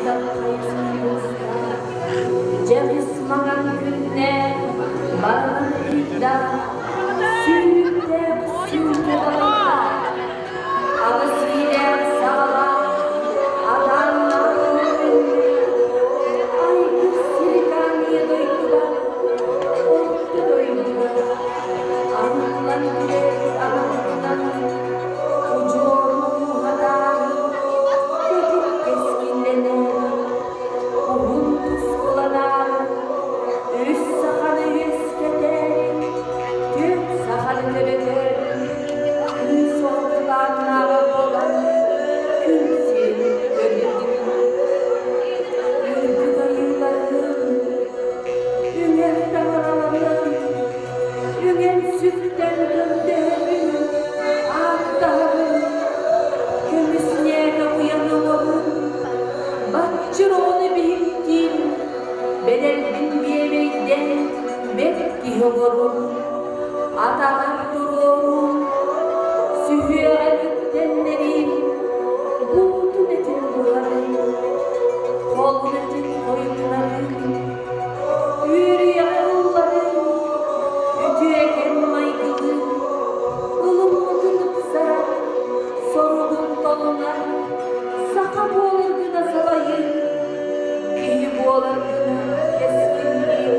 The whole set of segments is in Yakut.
Бытархай сулустаах, дьэҕис маҥан күннээх, баранан ыйдаах, сүүрүктээх сүүнэ далайдаах, аҕыс иилээх саҕалаах, атааннаах айгыр силикаания дойдуга, орто дойдуга, арыллан күлэр аҕатынан, удьуору хатааһы көтүт кэскиллэнэр, уһун тускуланаары, үс саханы үөскэтээри, түөрт саханы төрөтөөрү, кыыс оҕо буолан, күн сирин көрдүм. Үрдүк айыыларым, үҥэр таҥараларым, үҥэн сүктэн көрдөһөбүн, ааттаһабын, көмүс ньээкэ уйан оҥорун, баччыр оҕону биһиктиин, бэдэрбин биэбэйдээн бэрт киһи оҥорун, атаҕар туруорун, сүһүөҕэр үктэннэриин, буутун этин буһарын, холун этин хойуннарын, үөрүйэҕи ылларыы, үтүөкэн майгылыы, ылыммытын ыпсарар, соругун толунар, саха буолар гына салайыы, киһи буолар гына кэскиллиир.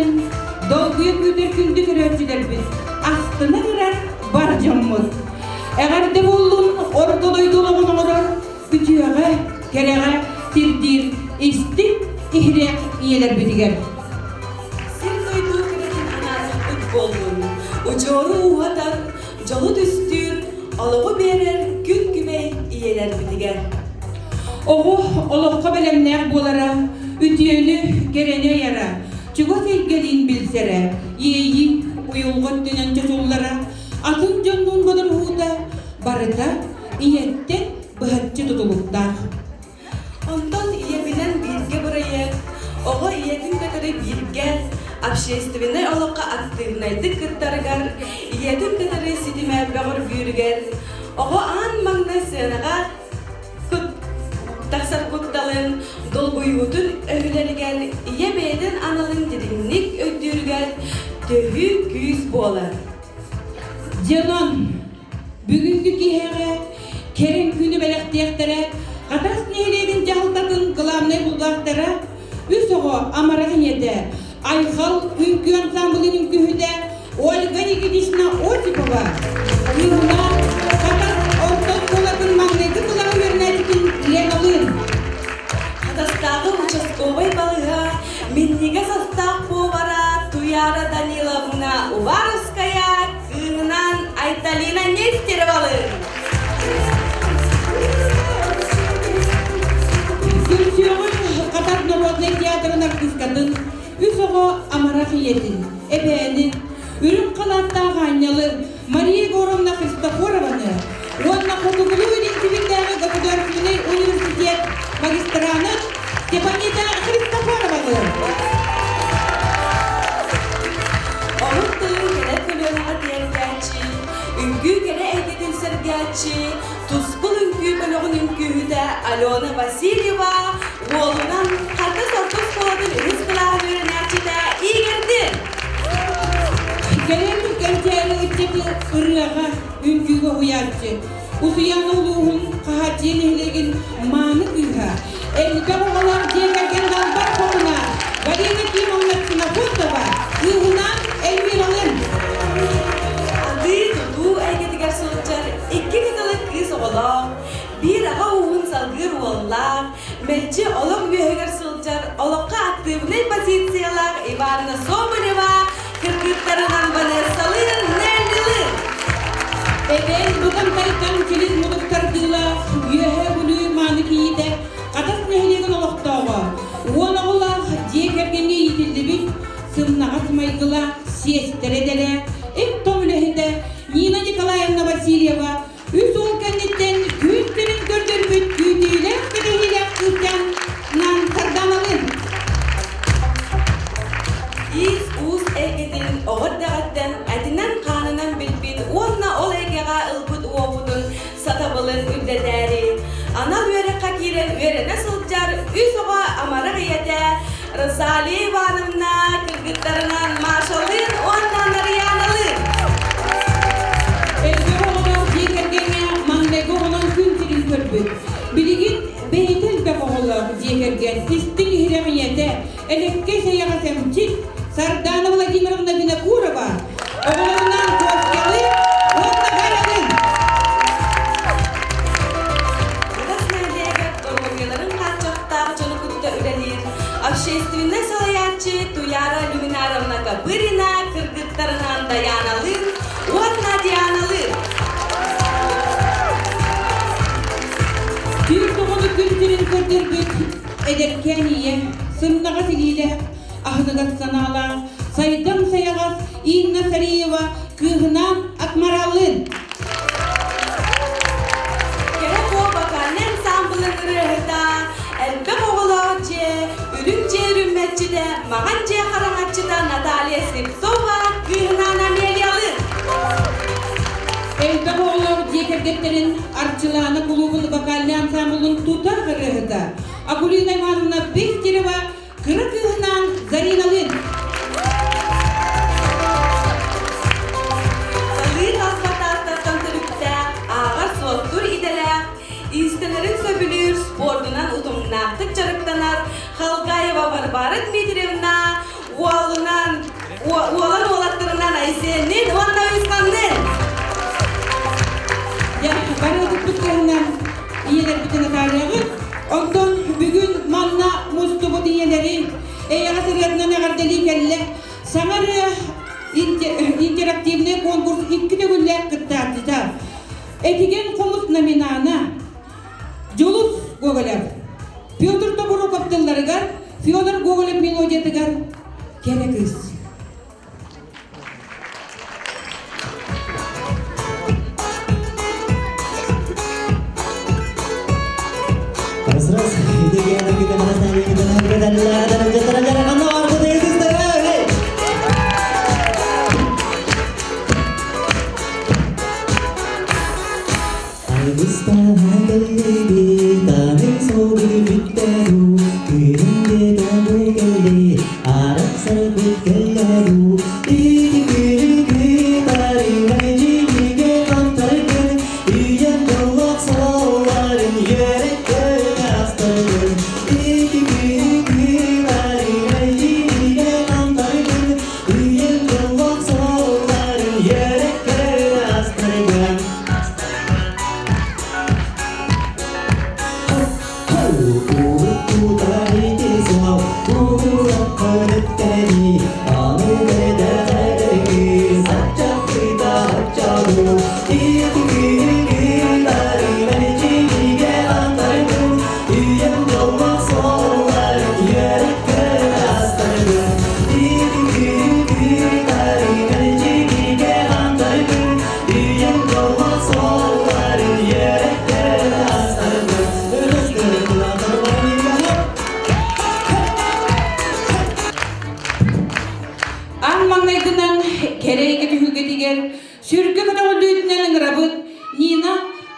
күнүнэн долгуйа күүтэр күндү көрөөччүлэрбит, астына көрөр бар дьоммут. Эҕэрдэ буоллун орто дойду олоҕун оҥорор үтүөҕэ, кэрэҕэ сирдиир истиҥ иһирэх ийэлэрбитигэр. Сир дойду кэрэтин анаатахпыт буоллун, удьуору ууһатар, дьолу түстүүр, олоҕу биэрэр күн күбэй ийэлэрбитигэр. Оҕо олоххо бэлэмнээх буолара, үтүөнү, кэрэни айара, чугас эйгэлиин билсэрэ, иэйии, уйулҕа өттүнэн чочуллара, атын дьоннуун бодоруһуута барыта ийэттэн быһаччы тутулуктаах. Онтон ийэбинэн бииргэ бырайыак оҕо ийэтин кытары бииргэ общественнай олоххо актыыбынайдык кыттарыгар, ийэтин кытары ситимэ бөҕөргүүрүгэр, оҕо аан маҥнай сыанаҕа тахсар кутталын, долгуйуутун өһүлэригэр ийэ бэйэтин аналын дириҥник өйдүүрүгэр төһүү күүс буолар. Дьонон, бүгүҥҥү киэһэҕэ кэрэ күнү бэлэхтиэхтэрэ Хатас нэһилиэгин дьаһалтатын главнай бухгалтера, үс оҕо амарах ийэтэ, Айхал үҥкүү ансамблын үҥкүүһүтэ Ольга Никитична Осипова, кыыһынаан Хатас орто оскуолатын маҥнайгы кылааһы үөрэнээччитин Леналыын. Хатастааҕы участковай балыыһа минньигэс астаах повара Туяра Даниловна Уваровская кыыһынаан Айталина Нестеровалыын. Көрсүөҕүн Хатас народнай театрын артыыскатын үс оҕо амарах ийэтин, эбээнин, үрүҥ халааттаах аанньалы Мария Егоровна Христофорованы уонна Хотугулуу-Илин Сибирдээҕи государственнай университет магистранын Степанида Христофорованы. Омук тылын кэлэр көлүөнэҕэ тиэрдээччи, үҥкүү кэрэ эйгэтин сэргээччи, Тускул үҥкүү бөлөҕүн үҥкүүһүтэ Алена Васильева уолунан Хатас орто оскуолатын үһүс кылааһын үөрэнээччитэ Игорьдин. Кэлин кэнчээри ыччаты ырыаҕа, үҥкүүгэ уһуйааччы, Усуйаана улууһун Хаһааччыйа нэһилиэгин мааны кыыһа, элбэх оҕолоох дьиэ кэргэн далбар хотуна Галина Кимовна Ксенофонтова кыыһынаан Эльмиралын. Атыы-тутуу эйгэтигэр сылдьар икки кыталык кыыс оҕолоох, биир аҕа ууһун салгыыр уоллаах, мэлдьи олох үөһүгэр сылдьар олоххо актыыбынай позициялаах Иванна Соболева кыргыттарынан Ванессалыын Неллилыын. Эбээн Бытантайтан силис мутук тардыылаах Үөһээ Бүлүү мааны кийиитэ Хатас нэһилиэгин олохтооҕо, уон оҕолоох дьиэ кэргэҥҥэ иитиллибит сымнаҕас майгылаах сиэстэрэ идэлээх эт-том үлэһитэ Нина Николаевна Васильева үс уол кэнниттэн күн сирин көрдөрбүт күүтүүлээх-кэтэһиилээх кыысчаанынан Сарданалыын. Иис-уус эйгэтин оҕо эрдэҕиттэн этинэн-хаанынан билбит уонна ол эйгэҕэ ылбыт уопутун сатабылын үрдэтээри, анал үөрэххэ киирэн үөрэнэ сылдьар үс оҕо амарах ийэтэ Розалия Ивановна кыргыттарынан Машалыын уонна Нарыйааналыын. Элбэх оҕолоох дьиэ кэргэҥҥэ маҥнайгы оҕонон күн сирин көрбүт. Билигин бэйэтэ элбэх оҕолоох дьиэ кэргэн истиҥ иһирэх ийэтэ, элэккэй сайаҕас эмчит Сардаана Владимировна Винокурова оҕолорунаан Костялыын уонна Галялыын. Хатас нэһилиэгэр доруобуйаларын хааччахтаах дьону кытта үлэлиир общественнай салайааччы Туяра Люминаровна Копырина кыргыттарынан Даяналыын уонна Дианалыын. Түүр тоҕону күн сирин көрдөрбүт эдэркээн ийэ, сымнаҕас илиилээх, аһыныгас санаалаах, сайдам сайаҕас Инна Сариева кыыһынаан Акмаралыын. Кэрэ Куо вокальнай ансаамбылын ырыаһыта, элбэх оҕолоох дьиэ, үрүҥ дьиэ үрүммэччитэ, маҕан дьиэ хараҥаччыта Наталья Слепцова кыыһынаан Амелиялыын. Элбэх оҕолоох дьиэ кэргэттэрин Арчылаана кулуубун вокальнай ансаамбылын тутар ырыаһыта Акулина Ивановна Бехтерева кыра кыыһынаан Зариналыын. Салыы талба тааттартан төрүттээх, ааҕар-суоттуур идэлээх, иистэнэрин сөбүлүүр, спордунан утумнаахтык дьарыктанар Халгаева Варвара Дмитриевна уолунан Уолан уолаттарынан Айсеннин уонна Уйусханнын! Дьэ, бары ытыкпыт кыһынан ийэлэрбитин атаарыаҕыт. Онтон бүгүн манна мустубут ийэлэри эйэҕэс ырыатынан эҕэрдэлии кэллэ. Саҥа ырыа интерактивный конкурс икки төгүллээх кыттааччыта. Этигэн хомус номинана Дьулус Гоголев. Петр Тобуруков тылларыгар, Федор Гоголев мелодиятыгар Кэрэ кыыс. Раз-раз, Аан маҥнайгынан кэрэйгэ түһүлгэтигэр сүргэ көтөҕүллүүтүнэн ыҥырабыт Нина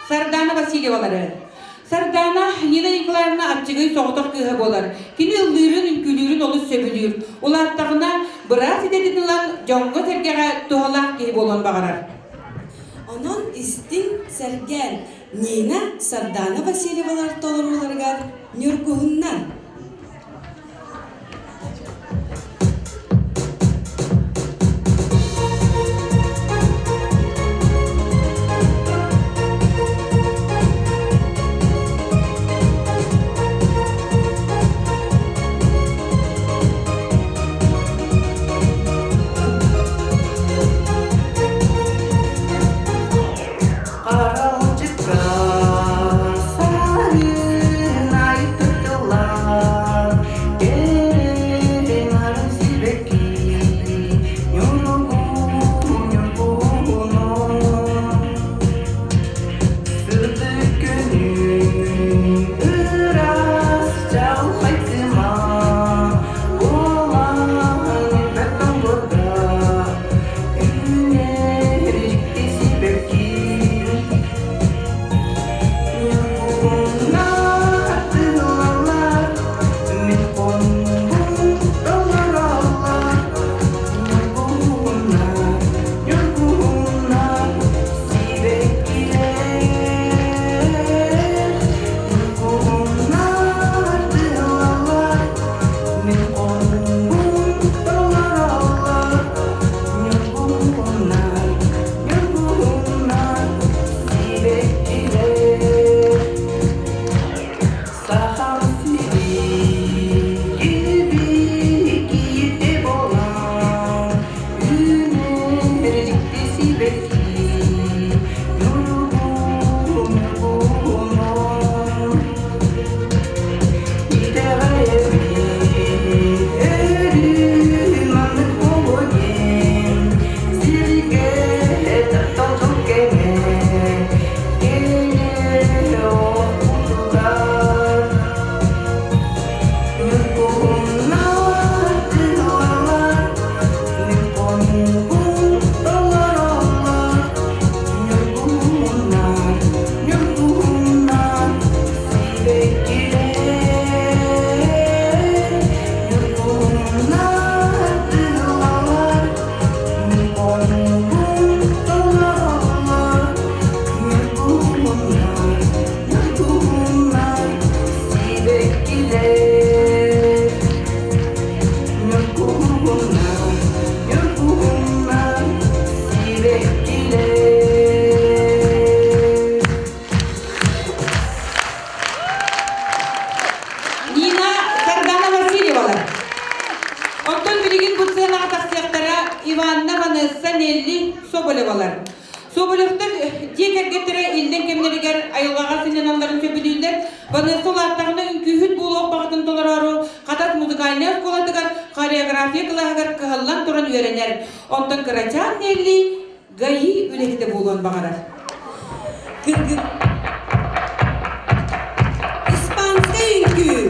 Сардана Васильевалары. Сардана Нина Николаевна аччыгый соҕотох кыыһа буолар. Кини ыллыырын, үҥкүүлүүрүн олус сөбүлүүр. Улааттаҕына быраас идэтин ылан дьоҥҥо-сэргэҕэ туһалаах киһи буолуон баҕарар. Онон истиҥ, сэргээн Нина Сардана Васильевалар толорууларыгар Ньургуһуннар Харалдьыкка саһын айтытылар. Иванна, Ванесса, Нелли Соболевалар. Соболевтар дьиэ кэргэттэрэ иллэҥ кэмнэригэр айылҕаҕа сынньаналларын сөбүлүүллэр. Ванесса улааттаҕына үҥкүүһүт буолуох баҕатын толороору Хатас музыкальнай оскуолатыгар хореография кылааһыгар кыһаллан туран үөрэнэр. Онтон кырачаан Нелли ГАИ үлэһитэ буолуон баҕарар. Кыргыз Испанскай үҥкүү.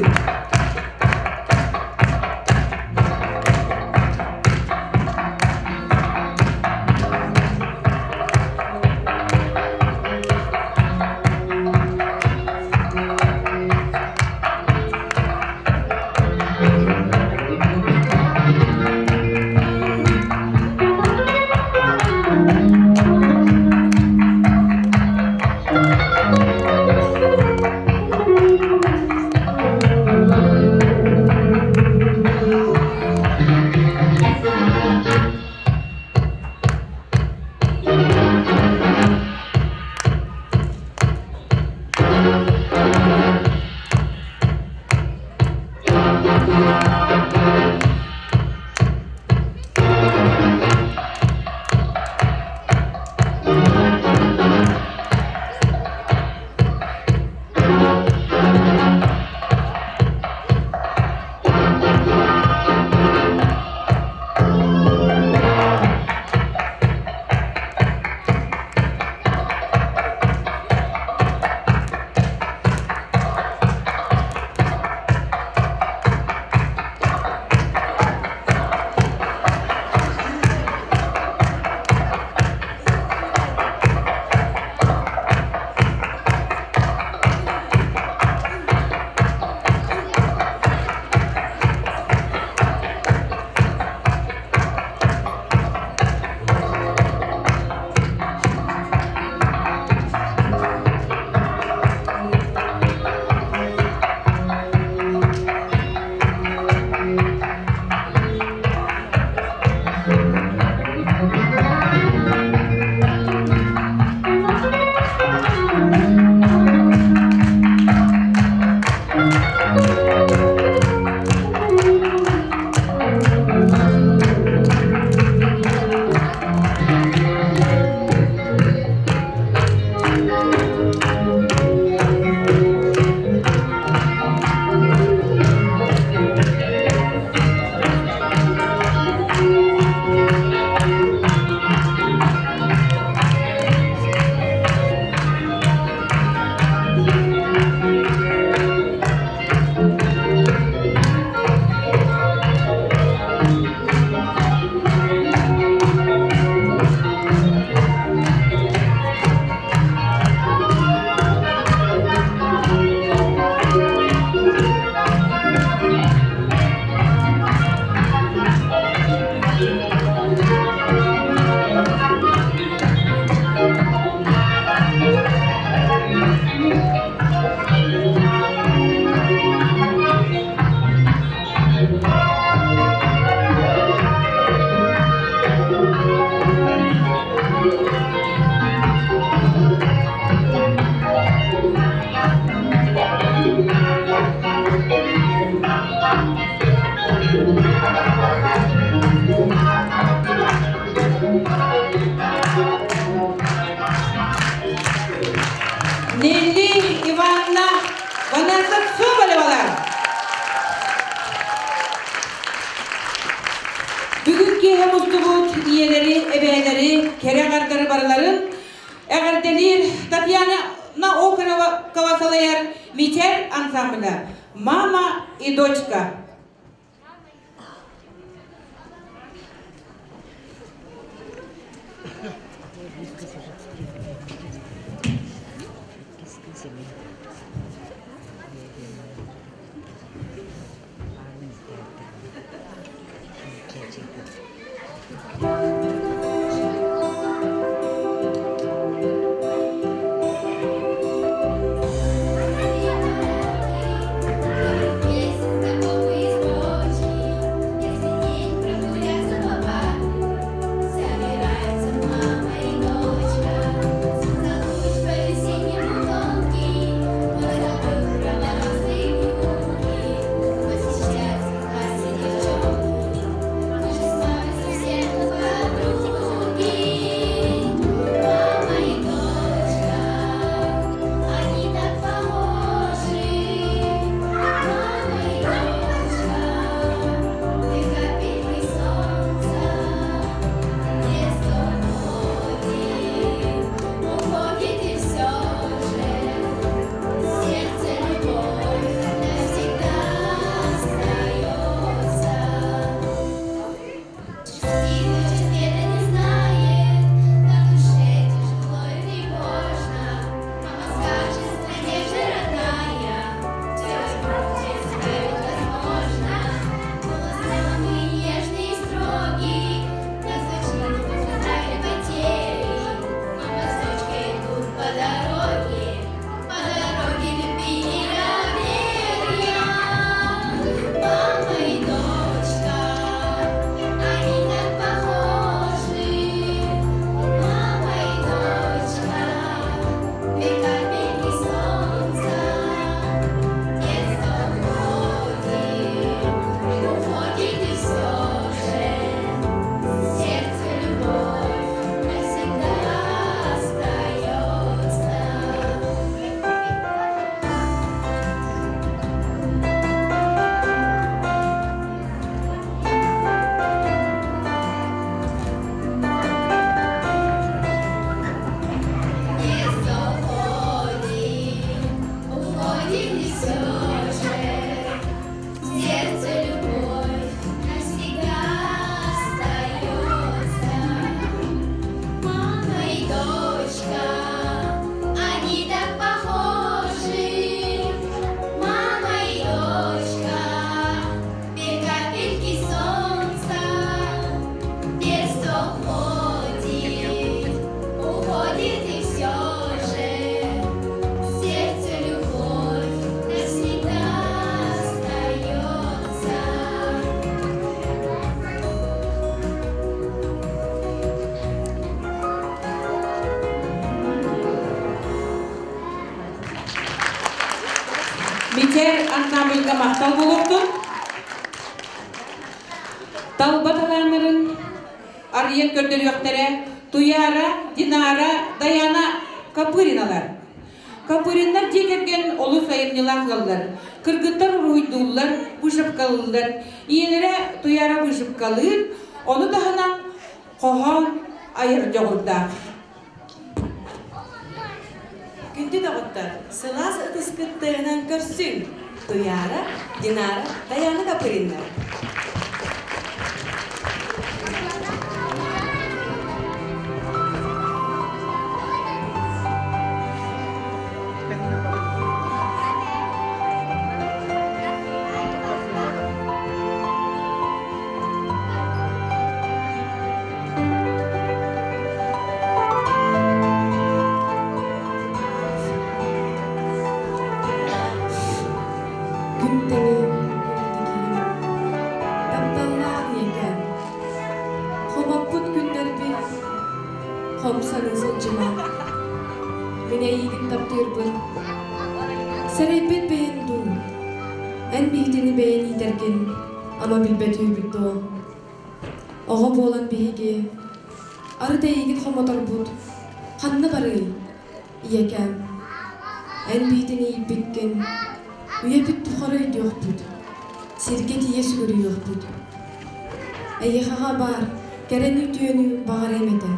Нелли Ивановна Ванесса Соболевалар. Бүгүн киэһэ мустубут ийэлэри, эбээлэри, кэрэ аҥардары барыларын эҕэрдэлиир Татьяна Оконова салайар Мичэр ансамбля «Мама и дочка». Сатабылга махтал буолуохтун. Талба талааннарын арыйан көрдөрүөхтэрэ Туяра, Динара, Даяна Копыриналар. Копыриннар дьиэ кэргэн олус айымньылаах ыаллар. Кыргыттар уруһуйдууллар, вышивкалыыллар. Ийэлэрэ Туяра вышивкалыыр, ону таһынан хоһоон айар дьоҕурдаах. Күндү доҕоттор, сылаас ытыскыт тыаһынан көрсүҥ! Туйаара, Динара, Даяна Копыриннар. Күн тэҥэ күндү тапталлаах ийэкэм, хомоппут күннэрбин хом саныы сылдьыма. Мин эйиигин таптыырбын сэрэйбит бэйэҥ дуу, эн биһитини бэйэн иитэргин ама билбэт үһүбүт дуо? Оҕо буолан биһиги арыт эйигин хомоторбут ханна барыай, ийэкээм? Эн биһитин ииппиккин үйэбит тухары өйдүөхпүт, сиргэ тиийэ сүгүрүйүөхпүт. Эйиэхэҕэ баар кэрэни үтүөнү баҕарыам этэ.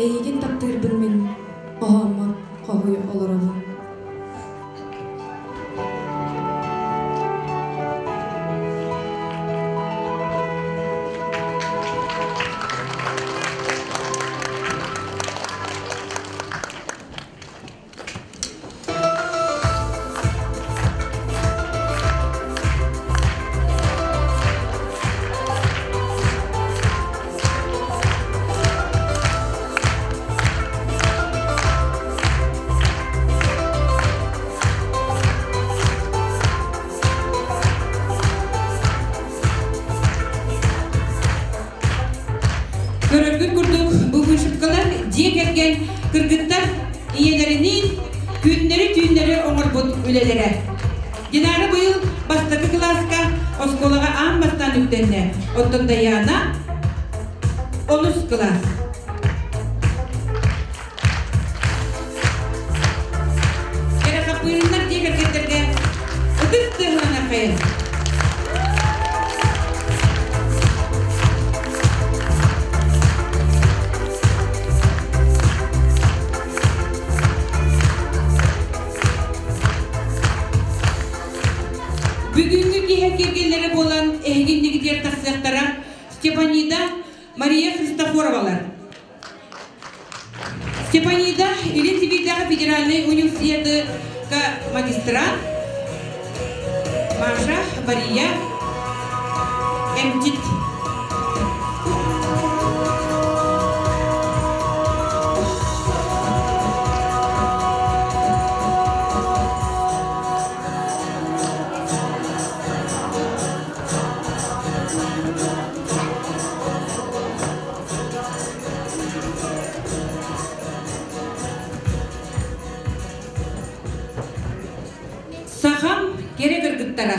Эйигин таптыырбын мин хоһооммор хоһуй олоробун. Көрөргүт курдук, бу вышивкалар дьиэ кэргэн кыргыттар ийэлэриниин күннэри-түүннэри оҥорбут үлэлэрэ. Динара быйыл бастакы кылааска оскуолаҕа аан бастаан үктэннэ. Оттон Даяна онус кылаас. Кэрэ хаппыырыннар дьиэ кэргэттэргэ ытык тыаһынан архайын. Бүгүҥҥү киэһэ киэргэллэрэ буолан эһиги иннигитигэр тахсыахтара Степанида Мария Христофоровалар. Степанида Илин Сибиирдээҕи федеральнай университетка магистрант Маша Мария эмчит. Сахам кэрэ кыргыттара.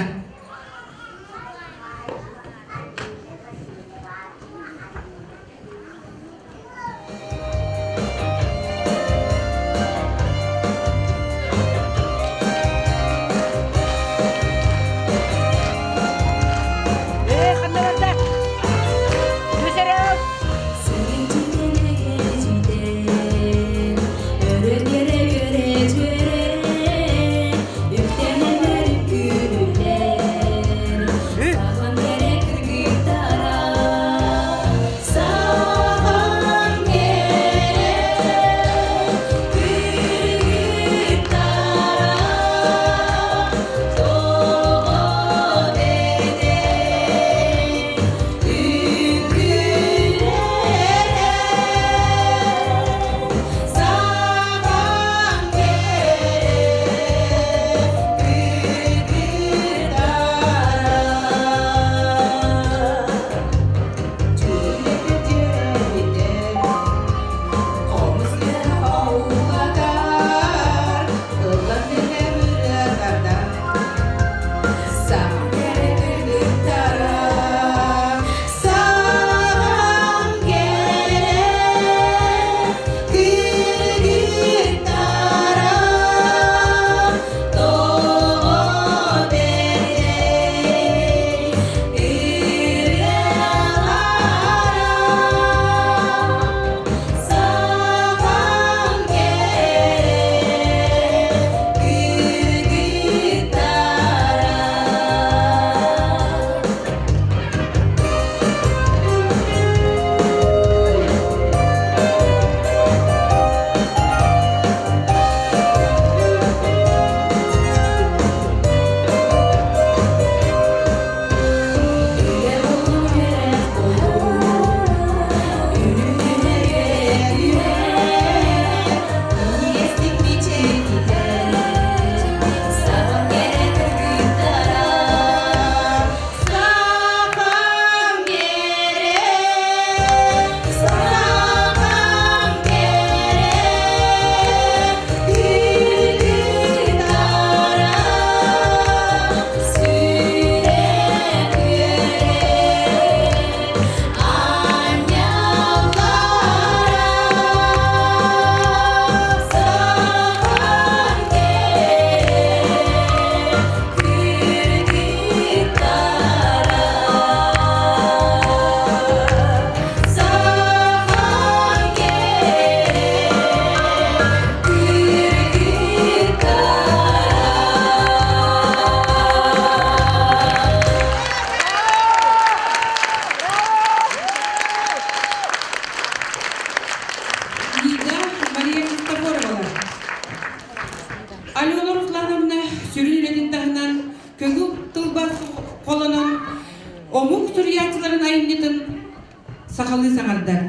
сахалыы саҥардар.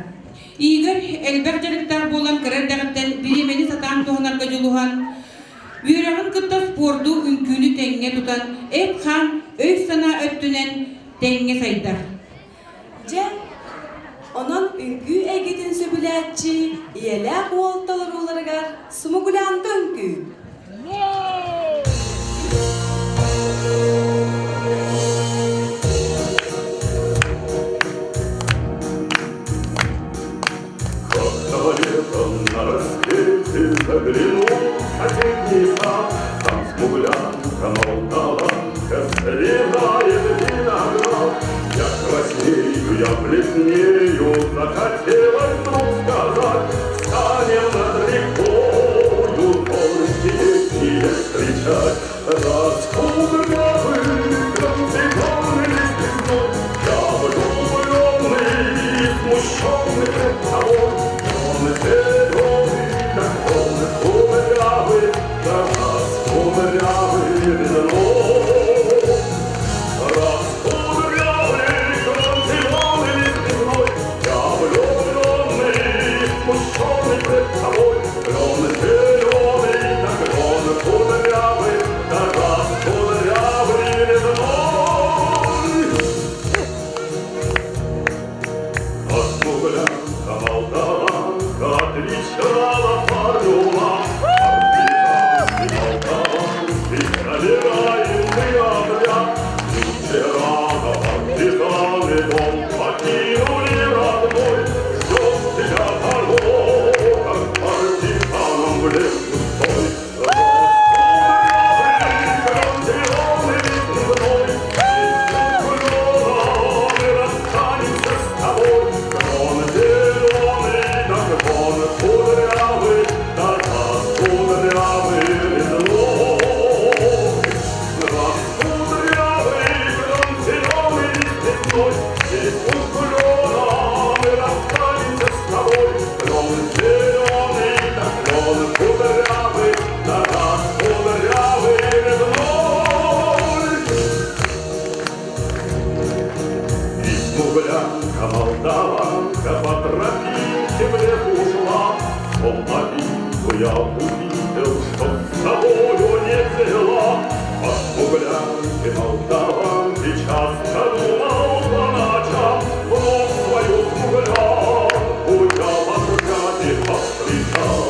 Игорь элбэх дьарыктаах буолан кыра эрдэҕиттэн бириэмэни сатаан туһанарга дьулуһан, үөрэҕин кытта спорду, үҥкүүнү тэҥҥэ тутан, эт-хаан, өй-санаа өттүнэн тэҥҥэ сайдар. Дьэ, онон үҥкүү эйгэтин сөбүлээччи ийэлээх уол толорууларыгар Смуглянка үҥкүү. Как-то летом на рассвете заглянул в соседний сад, Там смуглянка, молдаванка срезает виноград. Я краснею, я бледнею, захотелось вдруг сказать, Станем над рекою, тонкие встречать. Раскудрявый, зеленый лист лесной, Я влюбленный, смущенный пред тобой. Он зеленый, как он кудрявый, да раскудрявый вино. Раскудрявый, клен зеленый лист лесной, Я влюбленный, смущенный пред тобой. Клен зеленый, как клен кудрявый, да раскудрявый резной. А смуглянка молдаванка отвечала парню нам, Партизанский, молдаванский, собираем мы отряд. Нынче рано партизаны дом покинули родной, Ждем тебя, дорога, к партизанам в лес густой. Раскудрявый, клен зеленый лист лесной, Здесь у клена мы расстанемся с тобой. Клен зеленый, да клен кудрявый, да раскудрявый лесной. Раскудрявый, клен зеленый лист лесной, Здесь у клена мы расстанемся с тобой. Клен зеленый, да клен кудрявый, да раскудрявый лесной. И смуглянка, молдаванка по тропинке в лес ушла. В том обиду я увидел, что с собою не взяла. О смуглянке, молдаванке часто думал по ночам. Вновь свою смуглянку я в отряде повстречал.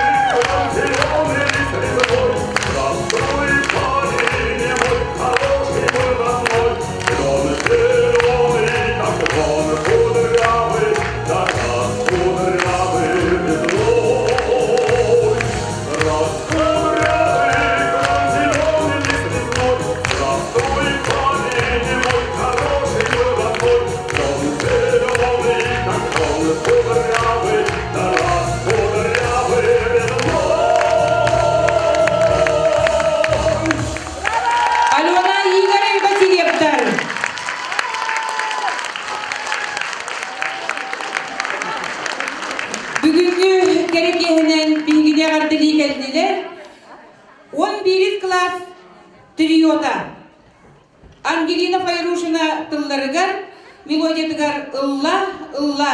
Раскудрявый, зеленый лист лесной, Здравствуй, парень мой, хороший мой родной. Клен зеленый, как клен кудрявый, да раскудрявый лесной. Раскудрявый, клен зеленый лист лесной, Здравствуй, парень мой, хороший мой родной. Клен зеленый, как клен кудрявый, да раскудрявый лесной. Алена Игорь Васильевтар. Бүгүҥҥү кэрэ киэһэнэн биһигини эҕэрдэлии кэллилэр. 11 кылаас триота. Ангелина Файрушина тылларыгар, мелодиятыгар «Ылла, ылла».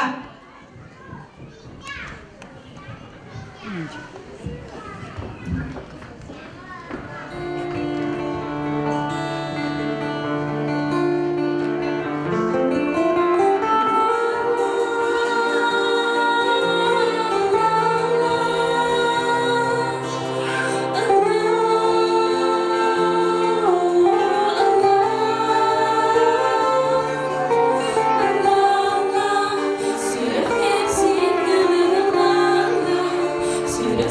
Сүрэх.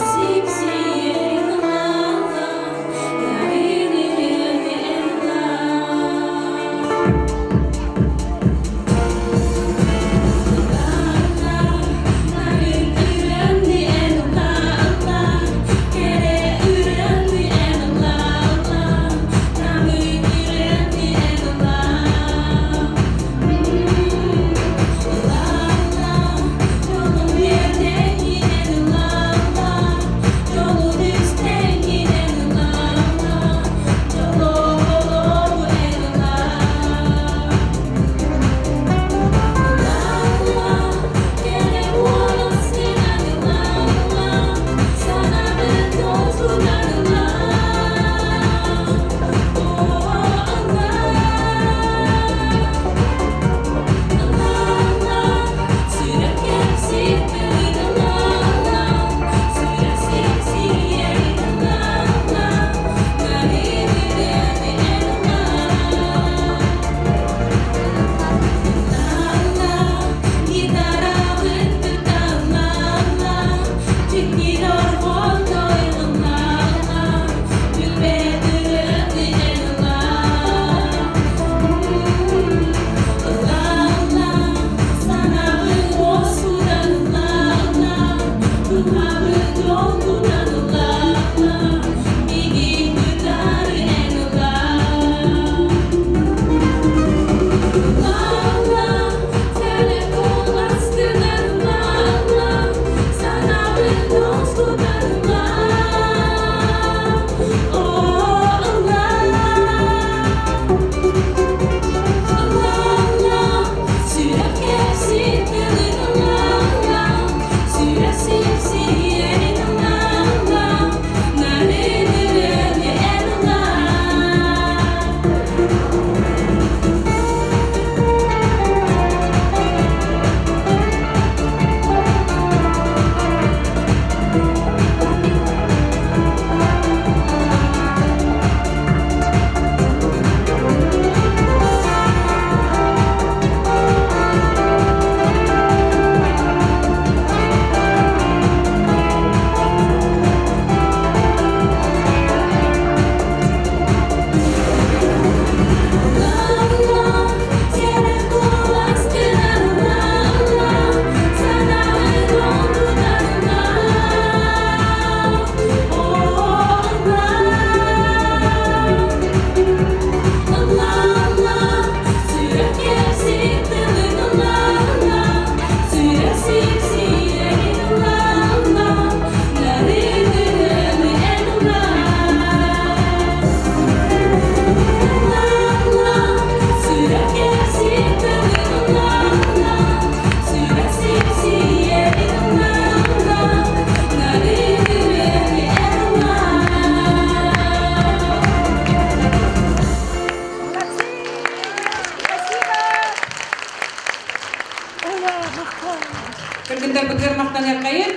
Кыргыттарбытыгар махтаныаххайын.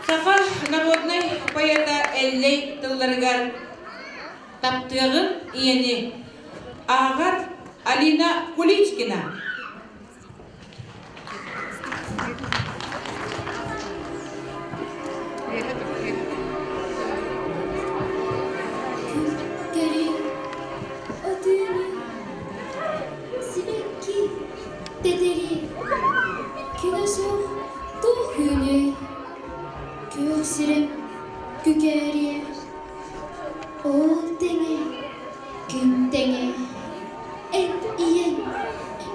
Саха народнай поэта Эллэй тылларыгар таптыаҕын ийэни ааҕар Алина Куличкина. Күлтэри отууну сибэкки тэтэри күнэ суох туох үүнүөй күөх сирэм күкээриэ ол тэҥэ күн тэҥэ Эн ийэҥ,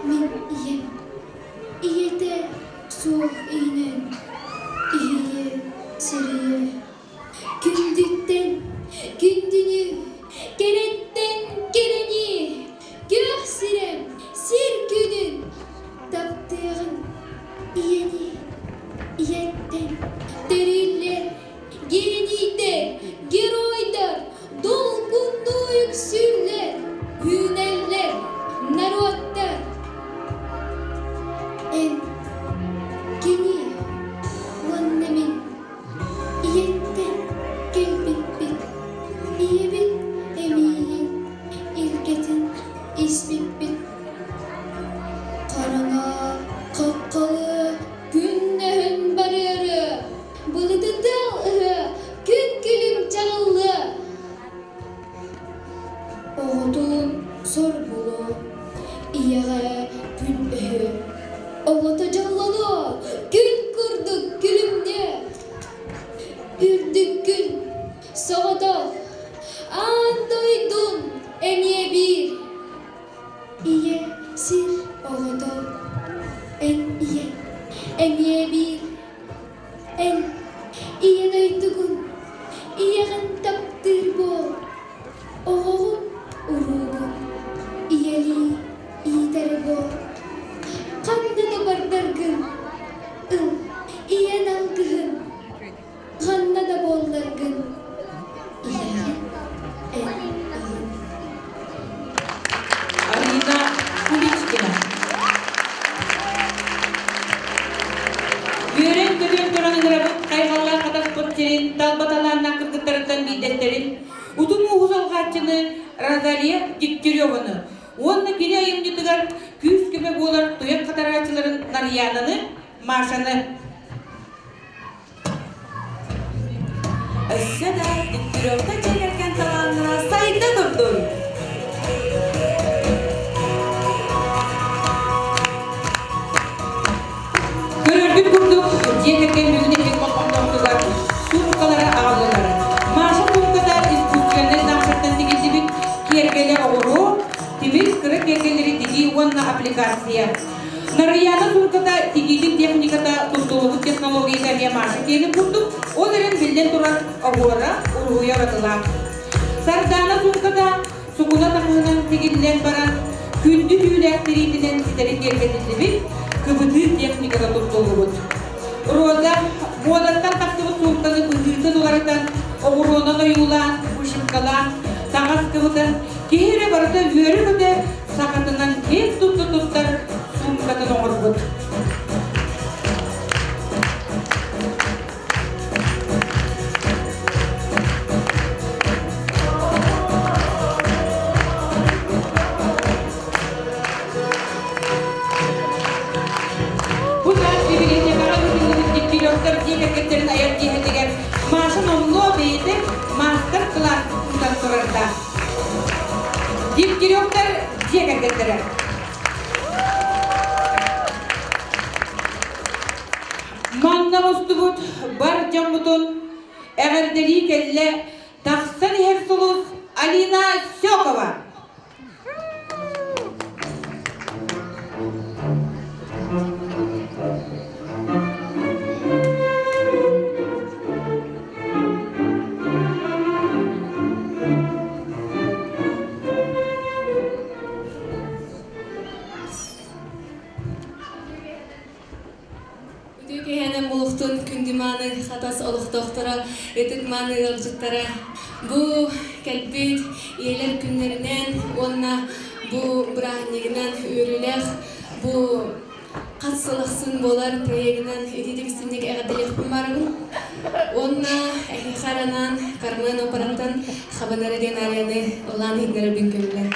мин ийэм, ийэтэ суох иһинэн иһийэ сэрийэ, күндүттэн күндүнү, кэрэттэн кэрэни, күөх сирэм сир күнүн таптыаҕын ийэни ийэттэн төрүүллэр Генийдэр, геройдар долгуннуу үксүүллэр, үүнэллэр норуоттар. Эн, кини уонна мин ийэттэн кэлбиппит, ийэбит эмиийин илгэтин испиппит. Хараҥа хаххалыы күннэһин барыары Былытытыал ыһыа, күн күлүм чаҕыллыа. Оҕотун сор булуо, ийэҕэ күн өһүө. Оҕото дьоллонуо, күн курдук күлүмнүө. Үрдүк күн, соҕотох, аан дойдун эмиэ биир. Ийэ сир оҕото, эн ийэ эмиэ биир. Эн ийэ дойдугун, ийэҕин таптыыр буол, оҕоҕун, уруугун ийэлии иитэр буол. Ханна да бардаргын, ыл ийэн алгыһын, ханна да буолларгын, ийэҕин эн ылын. Арина Куличкина. Үөрэн-көтөн туран ыҥырабыт хайҕаллаах хатаспыт сирин талба талааннаах кыргыттарыттан биирдэстэрин утум ууһу салҕааччыны Розалия Дегтяреваны уонна кини айымньытыгар күүс-көмө буолар туйах хатарааччыларын Нарьянаны, Машаны. Өссө да Дегтяревтар дьиэ кэргэн талааннара сайда турдун! Көрөргүт курдук, дьиэ кэргэн бүгүн эһиги болҕомтоҕутугар суумкалары аҕаллылар. Маша суумката искусственнай замшаттан тигиллибит киэргэлэ оҕуруо, тимир кыра киэргэллэри тигии уонна аппликация. Нарыйаана суумката тигиитин техниката туттуллубут технологията эмиэ Маша киэнин курдук, ол эрэн биллэн турар оһуора, уруһуйа уратылаах. Сардаана суумката сукуна таҥаһынан тигиллэн баран, күндү түүлээх тириитинэн ситэри киэргэтиллибит, кыбытыы техниката туттуллубут. Роза муодаттан тахсыбыт суумканы быһыытын уларытан, оҕуруонан ойуулаан, вышивкалаан, таҥас кыбытан, киһи эрэ барыта үөрэ-көтө сахатынан киэн тутта туттар суумкатын оҥорбут. Бу саас библиотекаҕа ыытыллыбыт Дегтяревтар дьиэ кэргэттэрин айар киэһэтигэр Маша номнуо бэйэтэ маастар-кылаас ыытан турардаах. Дегтяревтар дьиэ кэргэттэрэ. Манна мустубут бар дьоммутун эҕэрдэлии кэллэ тахсан иһэр сулус Алина Сёкова. Үтүө киэһэнэн булуктун күндү мааны Хатас олохтоохторо, ытык мааны ыалдьыттара. Бу кэлбит ийэлэр күннэринэн уонна бу бырааһынньыгынан үөрүүлээх бу Хас сыл ахсын буолар проегынан итиитик истинник эҕэрдэлиэхпин баарабын. Уонна эһиэхэ анаан Кармен операттан Хабанара диэн арияны ыллаан иһитиннэрэрбин көҥүллэн.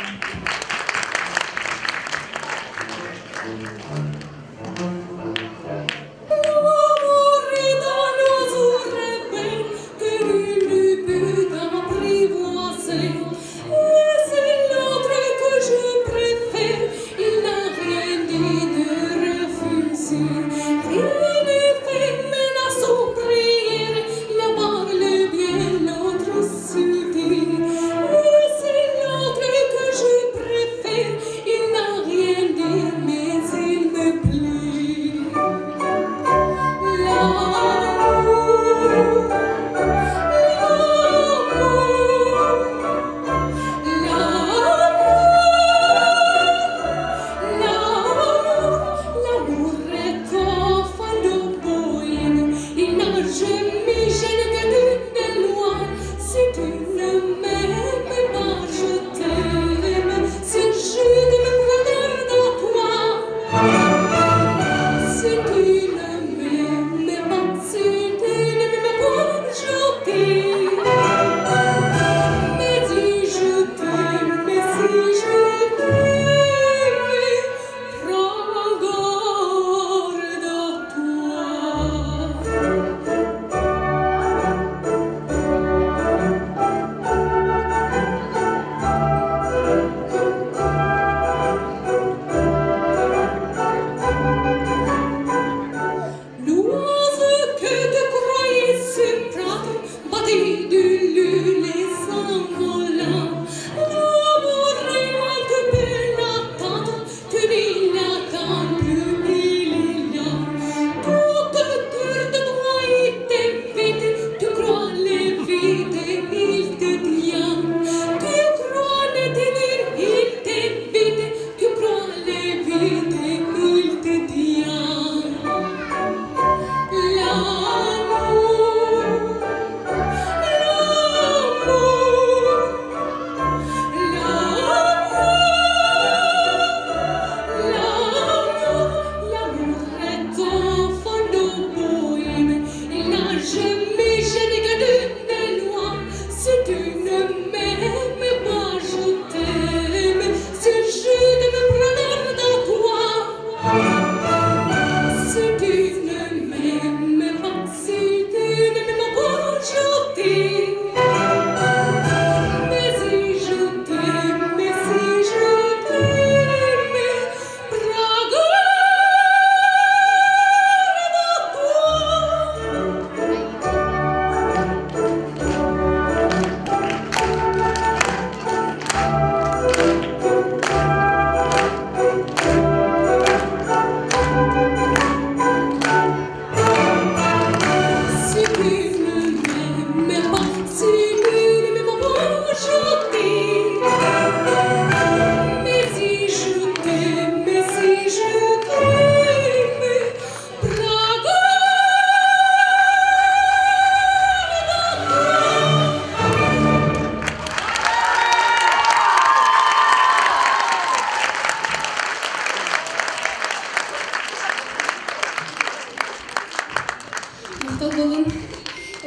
Махтал буолун.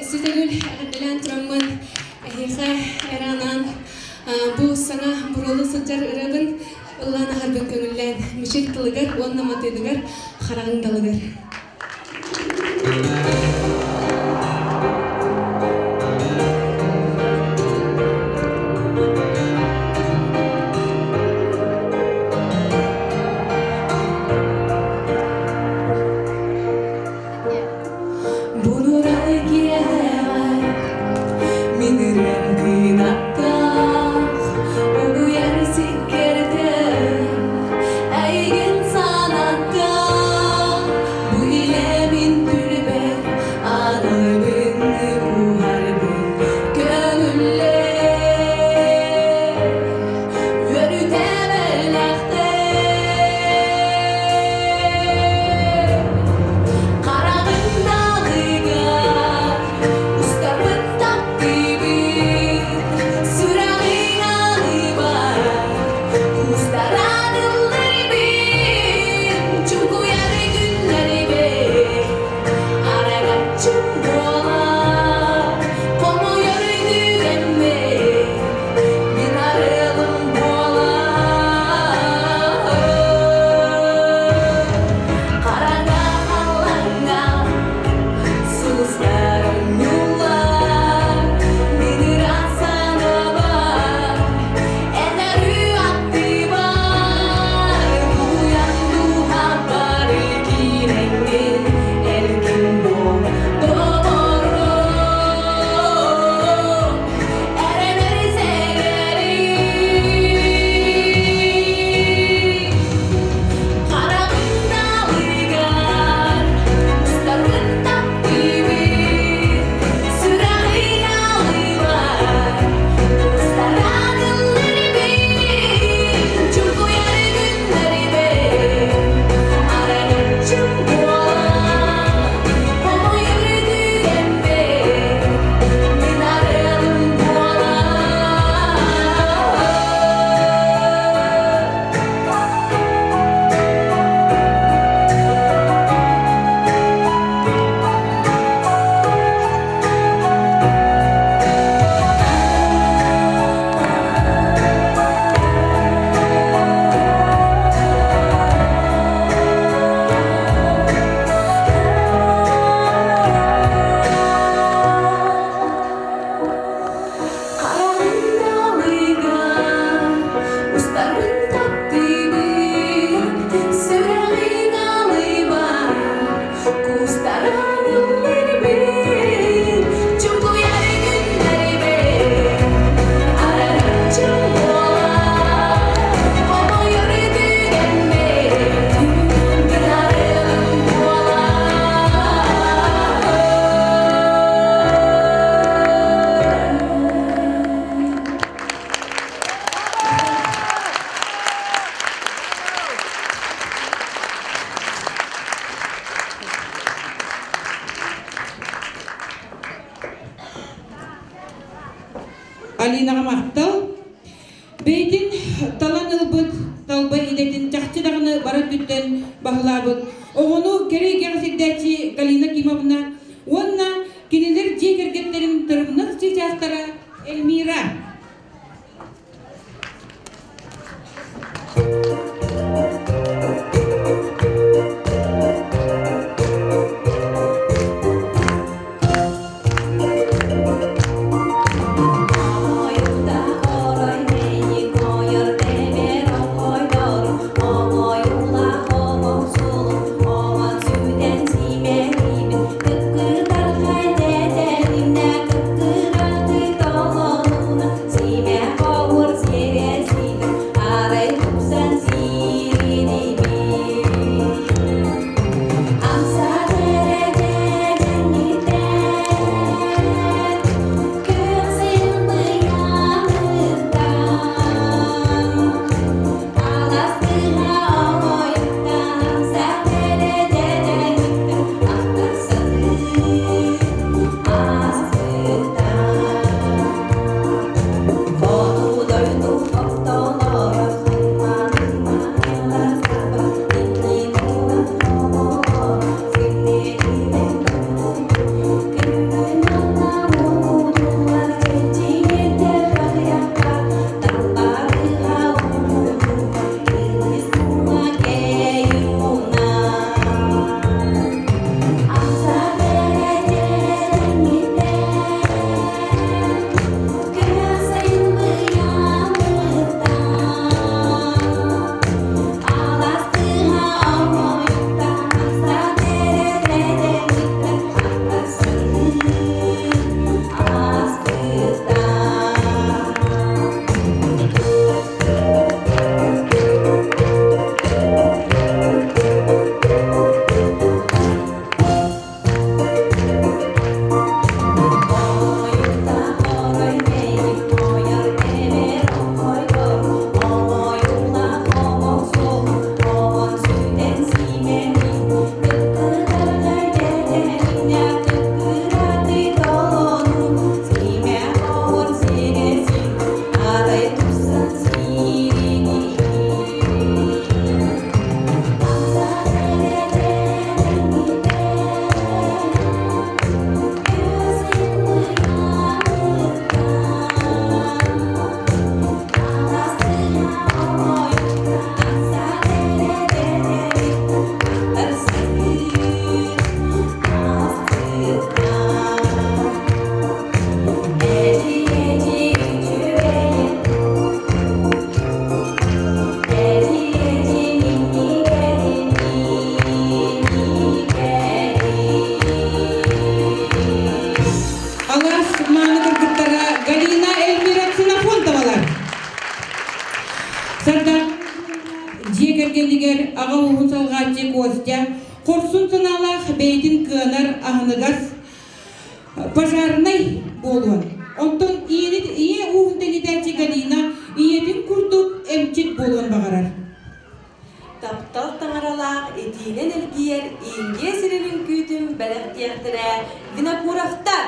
Сүтэгүл эҕэрдэлээн тураммын эһиэхэ эрэ анаан бу саҥа буруолу сылдьар ырыабын ыллаан аһарбын көҥүллээн мичил тылыгар уонна матыыбыгар хараҕыҥ далыгар. Бунурай киэһэҕэ мин ырыам кыынаттаах, угуйар сиккэрдээх, эйигин санаттаах. Бу илэ мин түлүбэр Галинаҕа махтал. Бэйэтин талан ылбыт талба идэтин чахчы даҕаны бары өттүттэн баһылаабыт оҕону кэрэ эйгэҕэ сирдээччи Галина Кимовна уонна кинилэр дьиэ кэргэттэрин тырымнас чыычаахтара Эльмира. Алаас мааны кыргыттара Галина Эльмира Ксенофонтовалар. Сардаана дьиэ кэргэнигэр аҕа ууһун салҕааччы Костя хорсун санаалаах бэйэтин кыанар аһыныгас пожарнай буолуон. Онтон ийэ ууһун тэнитээччи Галина ийэтин курдук эмчит буолуон баҕарар. Таптал таҥаралаах итиинэн эргийэр Индия сирин үҥкүүтүн бэлэхтиэхтэрэ Винокуровтар!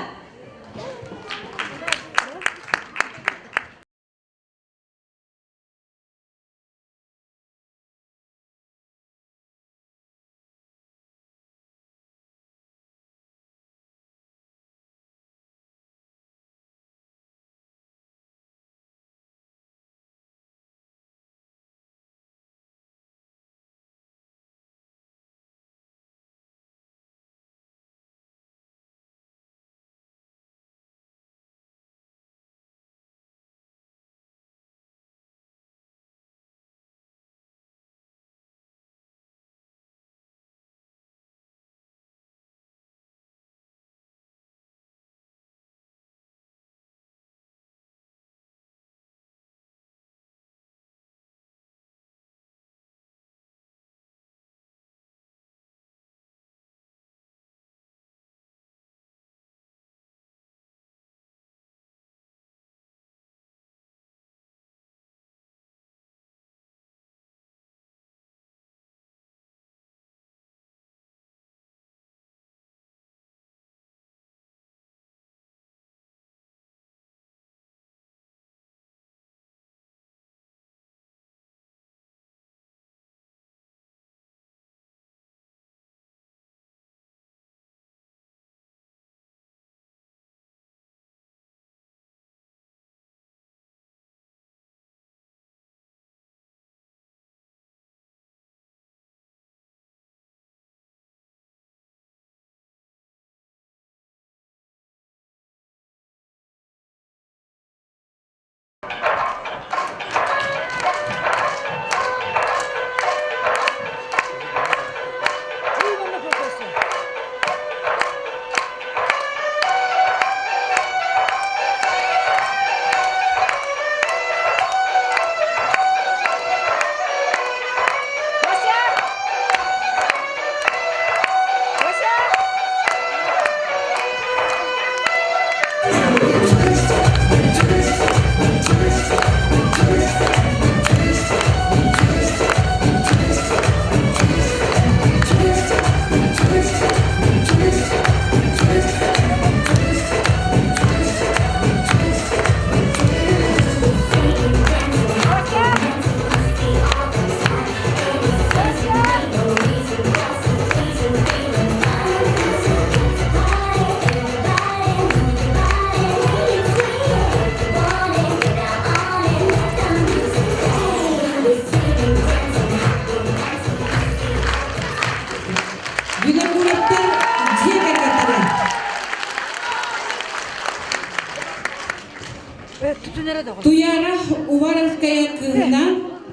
Туяра Уваровская кыыһынаан